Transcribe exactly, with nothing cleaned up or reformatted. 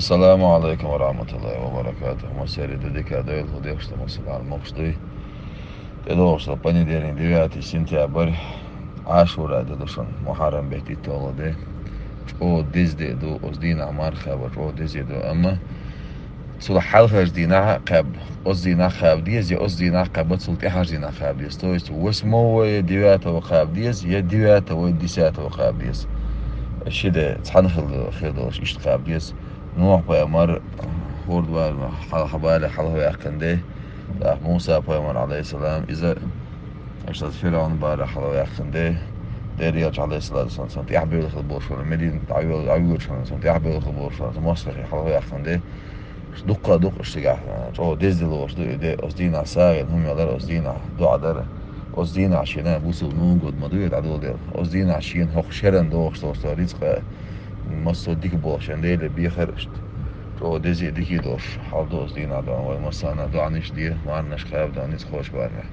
Ассаламу алейкум ва рахматуллахи ва баракатух. Массари ду дика дойла ху дехшта масалан мукшдуй. ТӀедогӀуш понедельник, девятый сентябрь, Ашура де ду шун, Мухаррам бетӀи тола де. ЧӀо дезде ду, оз дийнахь марха ба, чӀо дезе ду. Амма цул хьалхарча дийнахь кхаьб, оз дийнахь кхаьб деза, я оз дийнахь кхаьб, цул тӀехьарча дийнахь кхаьб деза. То есть восьмого я девятого кхаьб деза, я девятого я десятого кхаьб деза. Ши де цхьана хила хир долуш иштта кхаьб деза. Нухь пайхамар хӀорд вара хьалха бала хьалха ваьккхина де. ТӀаккха Муса пайхамар, алейхиссалам, иза аша Фиръавн бала хьалха ваьккхина де. Дера елча, алейхиссалату вассалам, сан тӀехь бевлла хила болуш вара, Медина дӀавел-, дӀавоьдуш вара, сан тӀехь бевлла хила болуш вара, сан мостагӀий хьалха ваьккхина де. Дуккха а дукха иштта гахь, чӀо дезделла волуш ду и де, оз дийнахь сагӀина хӀума ялар, оз дийнахь доӀа дара. Оз дийнахь шена бусул нугод ма дуй дӀадолдел. Оз дийнахь шена хӀокху шеран дохуш долуш ду рицкъа, массо а дика болуш шен Деле бехар иштта. ЧӀо дези дики долуш хьал ду оз дийнахь доӀа. Вай массарна доӀанаш де, марнаш кхаба доӀа ницкъ хӀош барна.